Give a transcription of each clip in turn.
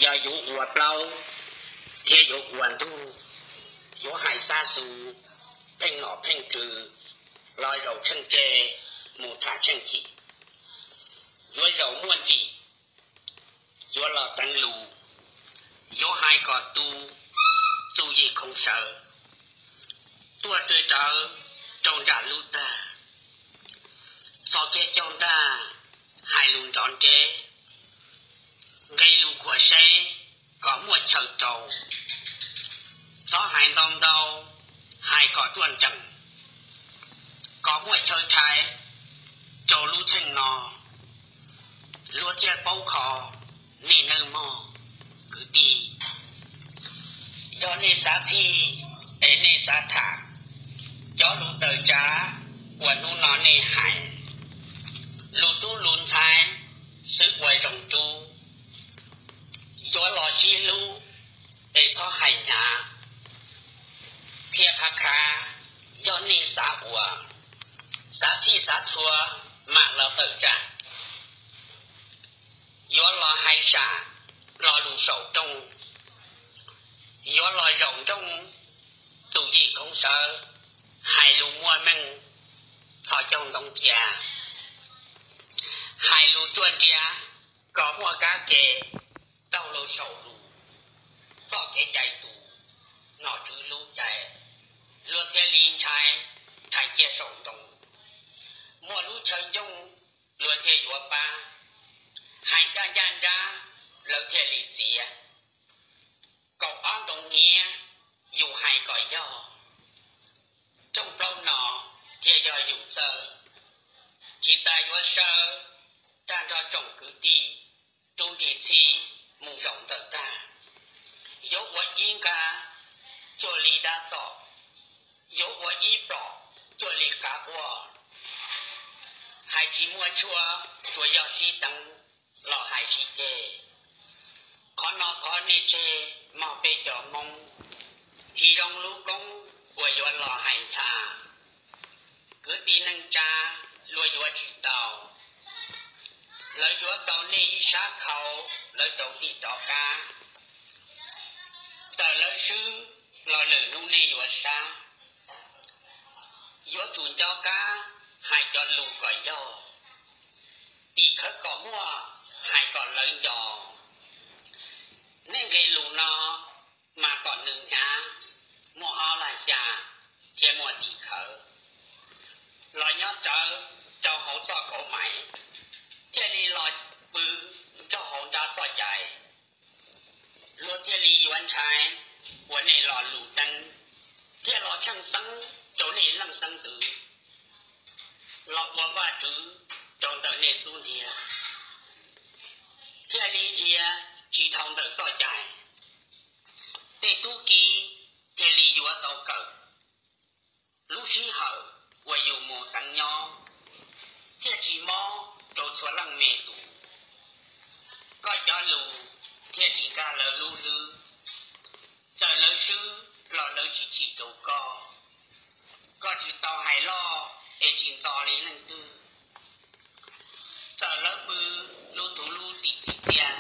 Yog yuav ua plaub thiab yuav ua ntug, yuav hais xab xu, pheej nom pheej tswv, los zaum tsheej tse mus tham tsheej chim, yuav zaum muaj nrim, yuav los teev lus, yuav hais kom tu, txuj yim khoov sawv, tuaj tw rawv rau nram lub tag, txhos kiag caug ntaj, hais lus nrov nreb, nqe lus khuam seb kom muaj chaw rau, txhob hais ntau ntau, hais kom ruaj nrees, kom muaj chaw rhais rau lub txheej no, luag thiaj paub kho nej nawb mog kwv tij. Yog nej xav txhij es nej xav tham, cov lus tawm tsav uas hnub no nej hais, lus tub lus ntxhais xwb ua zoo rub, yuav los sib hlub es txhob hais hnyav, qhia qhav qhav. Yog nej xav ua, xav txhij xav txhua, mam los tawm tsam, yuav los hais sam lo lus saum rooj, yuav los zaum nrooj, txuj yim khoov sawv, hais lus muaj meej, txhos caug ntoo cia, hais lus tsuaj nriab, kom muaj kab ke, taug lus saum lus, txoj kev cai tus, nom tswv lub cai, luag thiaj li ntshai, rhais cia saum ntoo, muaj lub chaw ncoo, luag thiaj yuav pab, hais ncaj ncaj nrab, lawv thiaj li txiav, kaum ob ntoo hniab, yus hais kom yog, rooj plaub no thiaj yog yus txawj, tsis tas yuav sawv, tag nrho tsoom kwv tij, rub nrig txhij, mus zaum ntawm tag, yuav ua ib nqa, cuaj li dab tom, yuav ua ib plom, cuaj li qav quaj, hais tsis muaj tshuaj, tsuas yog sib teev, los hais sib ceg, qhov no thov nej tseg, mog peb cov Hmoob, tsis zoo lub koob uas yuav los hais ncha, kwv tij neej tsa, luag yuav tsis tau, lawv yuav tau nej ib sab khau, lawv rau tig rov qab, txawm lawv swb, los lwm hnub nej yuav sab, yuav tsum nco qab, hais cov lus kom yog, tim khawv kom muaj, hais kom lawv nco, nej nqe lus no, mas kom nws hnyav, muaj ob lag xya, thiab muaj tim khawv, los nyob rawv, rau hauv txoj kauv mais, thiaj li los pw, nrog hauv nrab txoj cai, luag thiaj li yuav ntshai, ua nej lo lus teeb, thiaj los tsheej xeeb, rau nej leej xeeb ntxwv, los ua vaj tswv, rau ntawm nej xub ntiag, thiaj li dhia, tsis dhau ntawm txoj cai, tej tub ki, thiaj li yuav tau kawm, lub sij hawm, uas yus mus teev nyob, thiaj tsis mob, rau txhua leej me tus, koj cov lus, thiaj tsis nkag lawv lub hlwb, txawm lawv swb, los lawv tsis chim rau koj, koj tsis tau hais loj, es tsis ntxo li leej twg, txawm lawv pw, lub tug lub txim txim txiaj,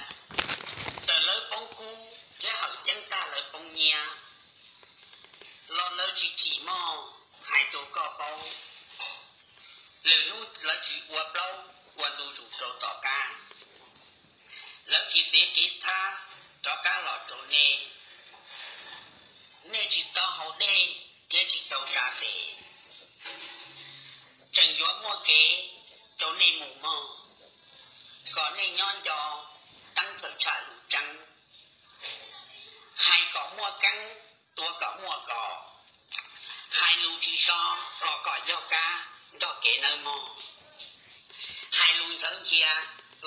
txawm lawv poob kub, thiab hawm ceeb tag lawv poob nyiaj, los lawv tsis chim mog, hais rau koj paub, lwm hnub lawv tsis ua plaub, ua ntu zus rau tom qab, lawv tsis tiav kev txhab, rov qab los rau nej, nej tsis tau haus dej, thiab tsis tau tsa tes, tseem yuav muaj kev, rau nej mus mog, kom nej nyob nco, teeb txawm tshaj lus tseeb, hais kom muaj keeb, tuav kom muaj kos, hais lus tsis so, los kom yog kab, nrog kev nawb mog, hais lus ntxhawv ncia,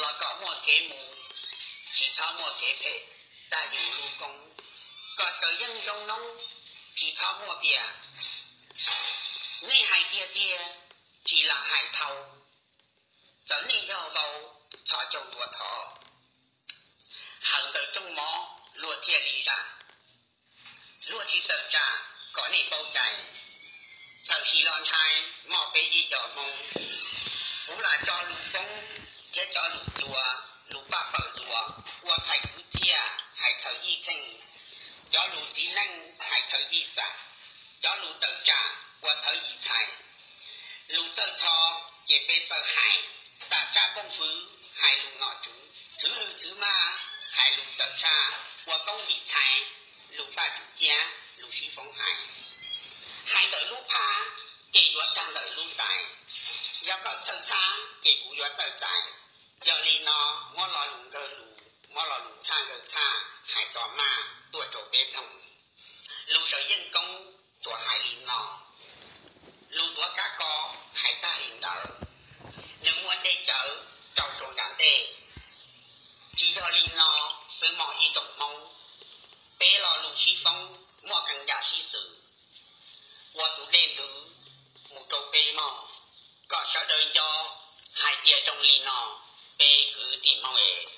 los kom muaj kev mus, tsis txhob muaj kev phem, tag yus lub koob, kom sawv yeej zoo noob, tsis txhob muaj pias, nej hais tiag tiag, tsis lam hais dhau, txawm nej yog vau, txhos caug dua thov, hawm ntawm rooj mov, luag thiaj li zam, luag tsis tawm tsam, kom nej paub cai, txhawm sis los ntshai, mog peb ib cov Hmoob, kuv lam tso lus foob, thiab cov lus cua, lus paj paws luas, ua txhais kwv txhiaj, txhawv yim txam, cov lus tawm tsam ua txhawv yim txhais. Lus txawj txho ces peb txawj hais, tam tsab pooj fwv hais lus nom tswv, txhwv lwj txhwv maj hais lus tawm tshaj, ua koob yim txhais, lus paj tsum ciab, lus sib foob hais. Hais ntawm lub phab ces yuav tag ntawm lub ntais, yog koj txawj txhab ces kuv yuav txawj txais. Yog li no, muab lo lus nkawg lus, muab lo lus txhaj nkawg txhaj hais txog maj tuaj rau peb mloog. Lus sawv yeej koob tsuas hais li no, lus tuav kab ko hais tag li ntawd, nws muaj dej cawv rau rau nram ntej. Tsis yog li no xwb mog ib tsoom Hmoob, peb lo lus sib foob muaj qee yam sib xws, ua tus dej ntws mus rau peb mog. Kom sawv daws nco hais tias zoo li no, peb kwv tij Hmoob es.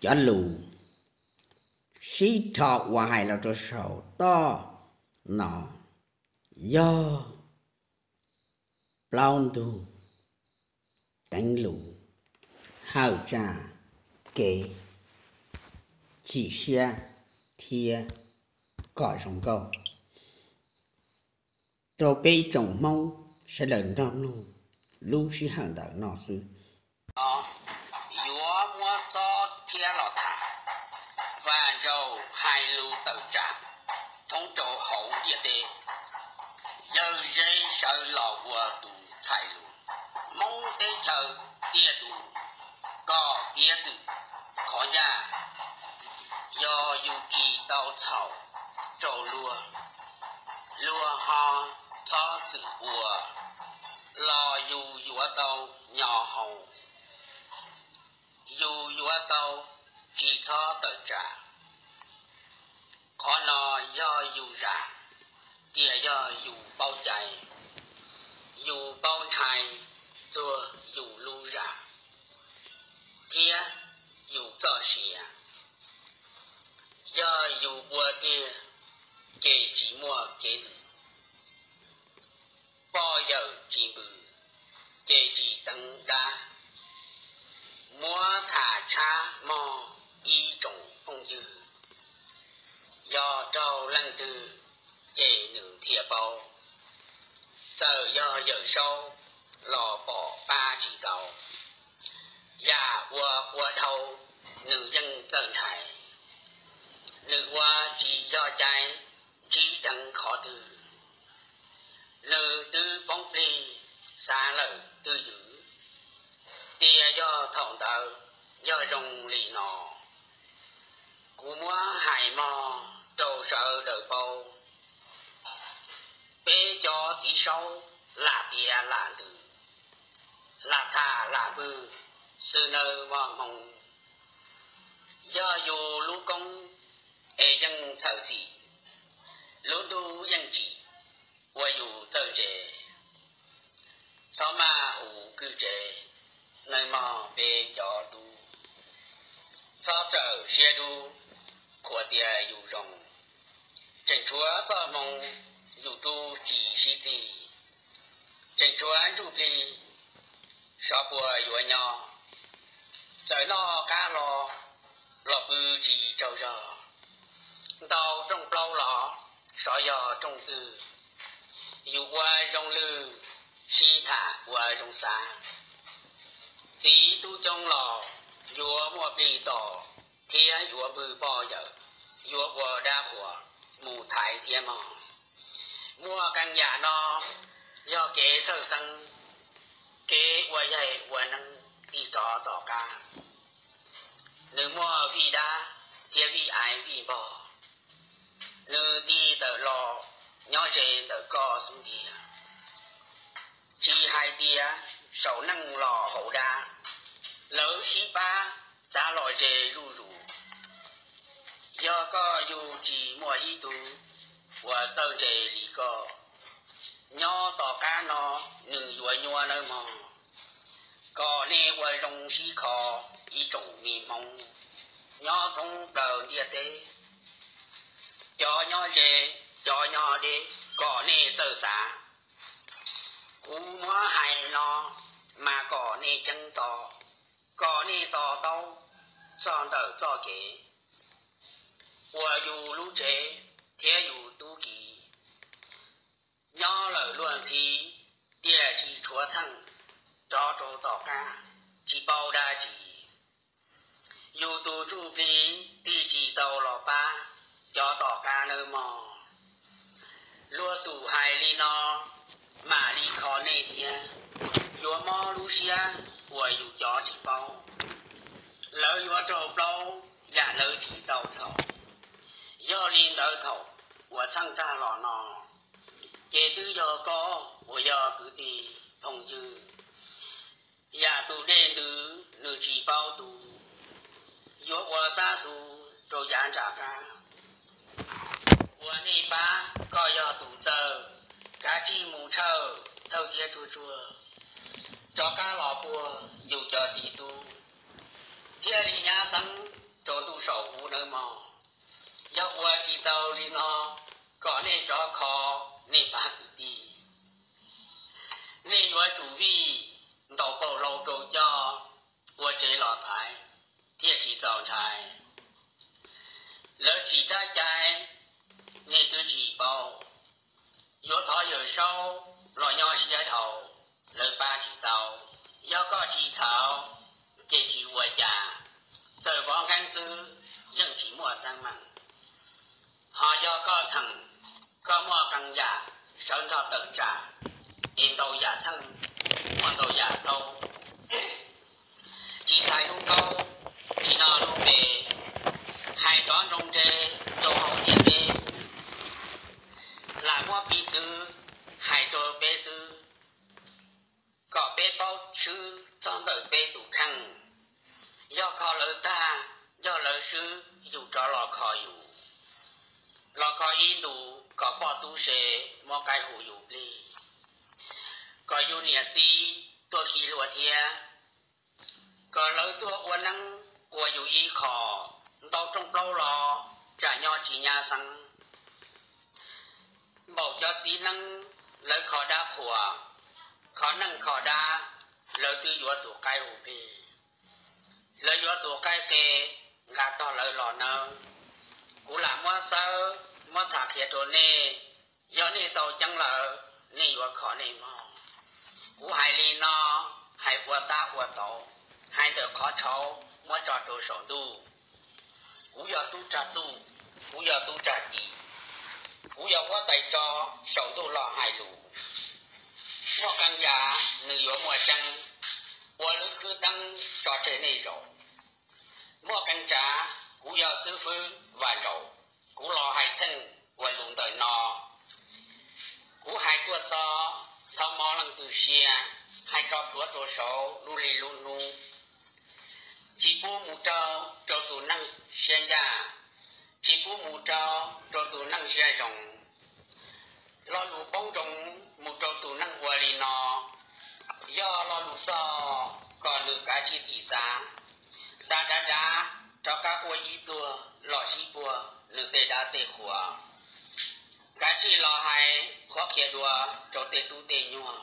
Cov lus sib rho uas hais los rau saum toj no yog plaub ntug teev lus, hawm tsa, kev, chim siab thiab kom zoo nkauj rau peb tsoom Hmoob sawv daws nrog mloog lub sij hawm ntawm no xwb. Yuav muab txob thiab los tham, Vaj Ntsauj hais lus tawm tsam thoob rau hauv ntiaj teb. Yawg Zeb sawv los ua tus txhais lus, Hmoob teb chaws tiaj tus kom piav txwm qhov ncaj. Yog yus tsis tau txhaum rau luag, luag ho txhob txwm ua, los yus yuav tau nyo hau, yus yuav tau tsis txhob tawm tsam. Qhov no yog yus zam, tias yog yus paub cai, yus paub ntshai txog yus lub zam thiab yus txoj sia. Yog yus ua tiag ces tsis muaj kev ntws, poj yawm tsis npws ces tsis teev dab. Muab tham tshab mog ib tsoom phooj ywg, yog raug leej twg ces nws thiaj paub. Txawm yog Yawm Saub los pom pab tsis tau, yam uas ua dhau nws yeej txawj ntshai. Nws ua tsis yog cai ntsib dheev qhov twg, nws twb poob plig xav lawm twj ywm, tias yog thaum ntawd yog zoo li no. Kuv muab hais mog rau sawv daws paub, peb cov txiv saub lam piav lam ntws, lam tham lam pwg xwb nawb mog Hmoob. Yog yus lub koob es yeej txhawj txim, lub ntuj yeej tsim ua yus txawj ntse. Txhob maj hu kwj tse, neeg mog peb cov tub, txhob txawm siab dub qhuas tias yus zoo. Tseem tshuav txoj hmoo yus rub tsis sib txig, tseem tshuav ntsuj plig xyov puas yuav nyob. Txawm noj qab hlo los pw tsis tsaug zog, ntaus rooj plaub los xyov yog rooj twg. Yus ua zoo lwj, sib tham ua zoo xav. Txiv tub coob los yuav muaj plig tos thiab yuav pw poj yawm, yuav ua dab qhuas mus thaiv thiab mog. Muaj qee yam no yog kev txhawj xeeb, kev ua yaig ua neeb tig rov tom qab. Nws muaj vij dab thiab vij aiv vij npog, nws tig tawm los nyob ze ntawm koj xub ntiag. Tsis hais tias saum neej los hauv dab, lawv sib pab txav los ze zuj zus. Yog koj yug tsis muaj ib tug uas txawj ntse li koj, nyob tom qab no nws yuav nyuaj nawb mog. Kom nej ua zoo sib kho ib tsoom me Hmoob nyob thoob plaws ntiaj teb, cov nyob ze, cov nyob deb, kom nej txawj xav. Kuv muab hais no mas kom nej ceeb to, kom nej to taub txog ntawm txoj kev. ua yus lub tsev thiab yus tub ki. Nyob lawm luag ntxhi, tiam sis tshuav txheej rov rau tom qab, tsis paub dab tsi. Yus tus ntsuj plig tig tsis tau los pab cov tom qab nawb mog. Luag xum hais li no, mam li kho nej thiab, yuav mob lub siab uas yus cov tsis paub. Lawv yuav raug plaub yam lawv tsis tau txhaum. Yog li ntawd thaum uas txheej tag los no, ces twb yog koj uas yog kwv tij phooj ywg, yam tus dej ntws nws tsis paub tu, yuav ua xab xu rau yav nram qab. Uas nej pab koj yog tus txawj, kav tsij mus tshawj thawj thiab tsuag tsuag, rov qab los puag yus cov txiv tub, thiaj li nyab xeeb rau ntuj saum huv nawb mog. Yog ua tsis tau li no, kom nej rov kho nej pab kwv tij. Nej yuav tsum vij ntaus paug hlau rau coj, ua tsev los thaiv thiaj tsis txaus ntshai. Lawv tsis tsab cai, nej twb tsis paub. Yuav thov Yawm Saub los nyob siab dhau, lawv pab tsis tau. Yog koj tsis txhaum, ces tsis ua cas, txawm vov nkeeb xwb yeej tsis muaj teeb meem. Ho yog koj txheem, koj muaj qee yam sawv nrog tawm tsam, es ntau yam txheej, muaj ntau yam plaub. Tsis txhais lub nkaub, tsis no lub npe, hais rov nroo nre rau hauv ntiaj teb. Lam muab piv txwv hais rau peb xwb, kom peb paub swb txog ntawm peb tus kheej. Yog kho lawv tag, yog lawv swb yus rov los kho yus. Los kho ib ntus kom poj tub se muab qaib hu yus plig, kom yus niam txiv tuaj khi hlua thiab, kom lawv tuaj ua neeb ua yus ib qho. Ntau rooj plaub los tsam nyob tsis nyab xeeb. Npaum cov txiv neeb lawv kho dab qhuas, kho neej kho dab, lawv twb yuav tus qaib hu plig, lawv yuav tus qaib qe nqa tog lawv los nawb. Kuv lam muab xawb muab tham qhia rau nej, yog nej tau ceeb lawm, nej yuav kho nej mog. Kuv hais li no, hais ua tab ua tod, hais ntawm qhov tshauv muab tso rau saum ntuj. Kuv yog tub rag txuj, kuv yog tub rag ci, kuv yog huab tais tso saum ntuj los hais lus. Muaj qee yam nws yuav muaj tseeb, ua lub khwb teeb tso tseg nej zaum. Muaj qee tsav kuv yog xib fwb Vam Zaum, kuv los hais txheej ua lus ntawm no. Kuv hais tuaj txog, txhob mob leej twg siab, hais tso plhuav rau saud lub hli lub hnub. Tsis pub mus rau, rau tus neeg siab ncaj, tsis pub mus rau, rau tus neeg siab zoo. Lo lus poob ntsoov mus rau tus neeg ua li no, yog lo lus txog kom nws kav tsij thim xav, xav dav dav, rov qab ua ib pluag los sib puag nws tej dab tej qhua. Kav tsij los hais qhuab qhia dua rau tej tub tej nyuag,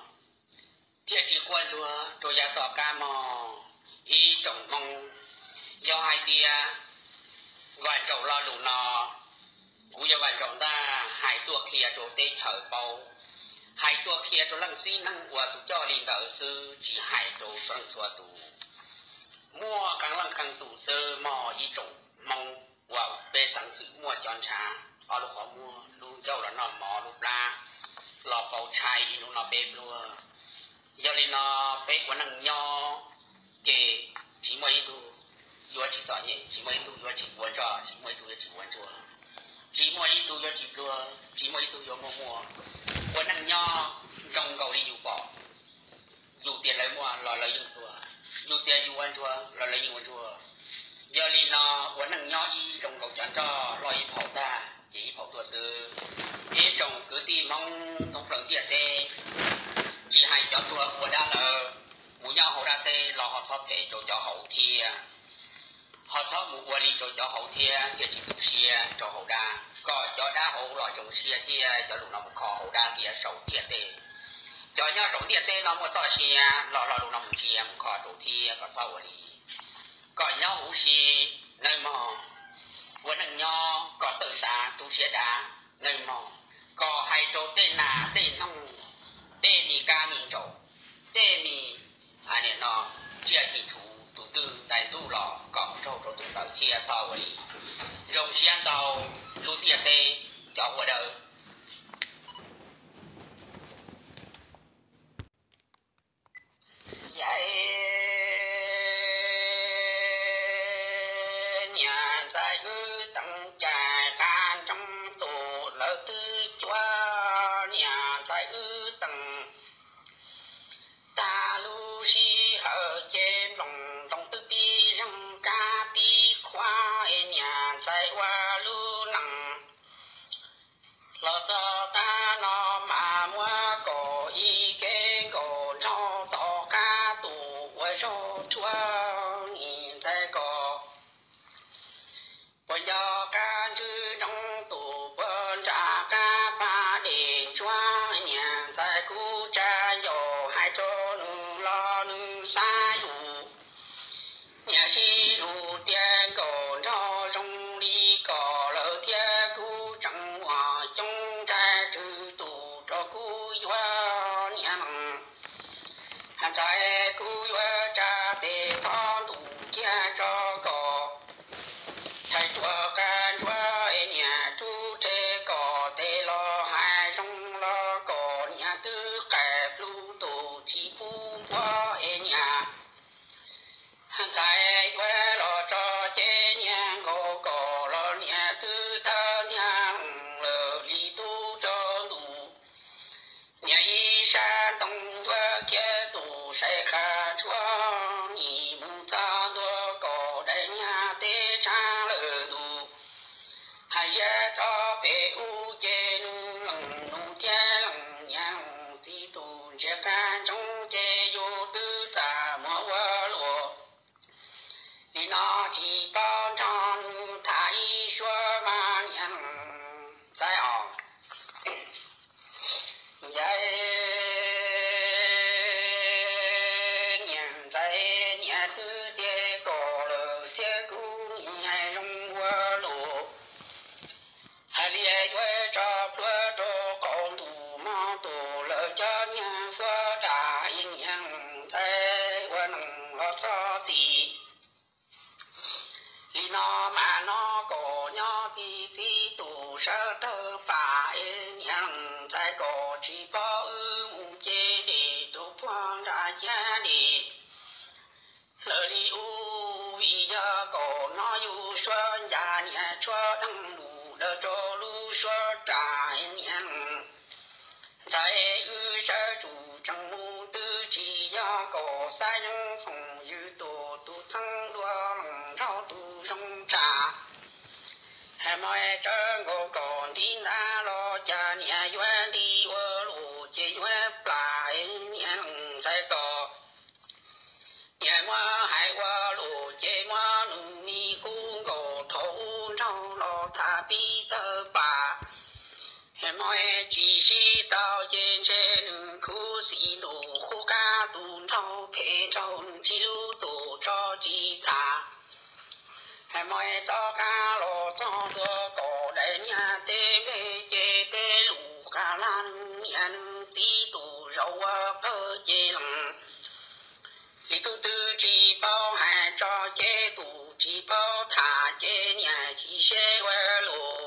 thiaj tsis quaj ntsuag rau yav tom qab mog. Ib tsoom Hmoob, yog hais tias Vam Zaum lo lus no, kuv yog Vam Zaum ntag, hais tuaj qhia rau teb chaws paub, hais tuaj qhia rau leej txiv neej uas tus coj li ntawd xwb, tsis hais rau txhua leej txhua tus. Muaj qee leej qee tus xwb mog ib tsoom Hmoob uas peb xeev xwm muaj cov ntshav, ob lub qhov muag, lub ncauj los noj mov, lub plab los pauv tshais ib hnub no peb pluag. Yog li no peb ua neej nyob ces tsis muaj ib tug yuav tsis txom nyem, tsis muaj ib tug yuav tsis ua ntsoj, tsis muaj ib tug yuav tsis ua ntsuag, tsis muaj ib tug yuav tsis pluag, tsis muaj ib tug yuav muaj muaj. Ua neej nyob zoo nkaus li yus pom, yus tias lawv muaj los lawv yeej tuag, yus tias yus ua ntsuag los lawv yeej ua ntsuag. Yog li no ua neej nyob ib zoo nkaus cov nroj loj ib phaum tag ces ib phaum tuaj xwb. Ib tsoom kwv tij Hmoob thoob plaws ntiaj teb, tsis hais cov tuag ua dab lawm, mus nyob hauv dab teb los ho txhob phem rau cov hauv thiab. Ho txhob mus ua li rau cov hauv thiab, thiaj tsis tu siab rau hauv dab, kom cov dab hauv los zoo siab thiab cov lus no mus kho hauv dab thiab saum ntiaj teb. Cov nyob saum ntiaj teb no muaj txoj sia los lo lus no mus ntsia mus kho rau thiab kom txhob ua li, kom nyob huv si nawb mog. ua neej nyob kom txawj xav tu siab dav neej mog, kom hais rau tej nas tej noog, tej me kab me ntsaum, tej me tsiaj me txhu, tus twg ntais ntuj los kom mus raug rau tus ntawd thiab txhob ua li. Zoo siab ntau lub ntiaj teb cov ua dawb. Yawm niam ntxhais wb teem cais qab ntsoov tus lawv twb cuab, niam ntxhais wb teem tag lub sij hawm ces nploos ntoo twb pib zeeg kab pib khuab es niam ntxhais ua lub neej los txog tag no mas muab kom ib ke nkaus nrog tom qab tus ua zaug tshuab, niam ntxhais kom puas nco qab ntswg ntsoov tus puag nram qab pas dej ntsuab, niam ntxhais kuv tsa ncaus hais rau nws los nws xav yus. Niam sib hlub tiav nkaus nrog zoo li kom lawv thiab kuv tseem muaj coob nraim tswv tus rau kuv yuav niam nees. Ntxhais kuv yuav tsa tes thov ntuj kiag tso kom thaiv tuaj qab ntsuab es niam rub rhe kom tes los hais zoo los kom niam twb qais plub tus tsis pub npuab es niam ntxhais yuav los tso ces niam nkaus kom los niam twb tawg ntiag lawm li tub rau ntuj. Niam ib sab ntoo yuav khiav tus saib qab tshuab, nim mus txog ntua kom daim niag teb tshab lawm ntuj. Hais ziab rov pem ub ces nws lees nus thiab lees niam lees txiv tus ntsiag qab ntsoov ces yus twb txaj muag ua luaj li no tsis paub nrog nws tham ib suab mas niam ntxhais os. Yawm niam ntxhais, niam twb tias kom lawm thiab kuv nim hais zoo ua luaj. Hais li yuav tso plhuav rau qaum ntuj mog tus lawv cov niag fuab dam, niam ntxhais ua neej los txhob txim. Li no mas no kom nyob txi txiv tus sawv tawg pam es niam ntxhais kom tsis pub wb mus ce dej rau puag nram ciab dej lawm li ub, vim yog kom no yus suab ncas niam tshuab deeg lus daws rau lub suab ras es niam ntxhais wb sawv tsum tseem mus twb tsis yog kom xav yeeb foom yws tus tus txheeb dua loos nraug tus zoo tsa. Hais mas tsawv nkaus kom ntiv ntag los cas niam yuav nti ua luaj ces yuav plam es niam ntxhais kom niam muab hais ua luaj ces muab nws mi kub nkaus thaum ub nraug los tham pib tawg pam. Hais mas tsis sib tau ces ntshe nws khuv xim ntuj qub qab tus nraug phem nraug nws tsis lub tus tso tsis tham. Hais mas rov qab los txog ntua kom daim niag teb npe ces tej lus qab laj niam nws txiv tus zaum ua qawg ces lees li tub twg tsis paub hais tso ces tus tsis paub tham ces niam chim siab ua luaj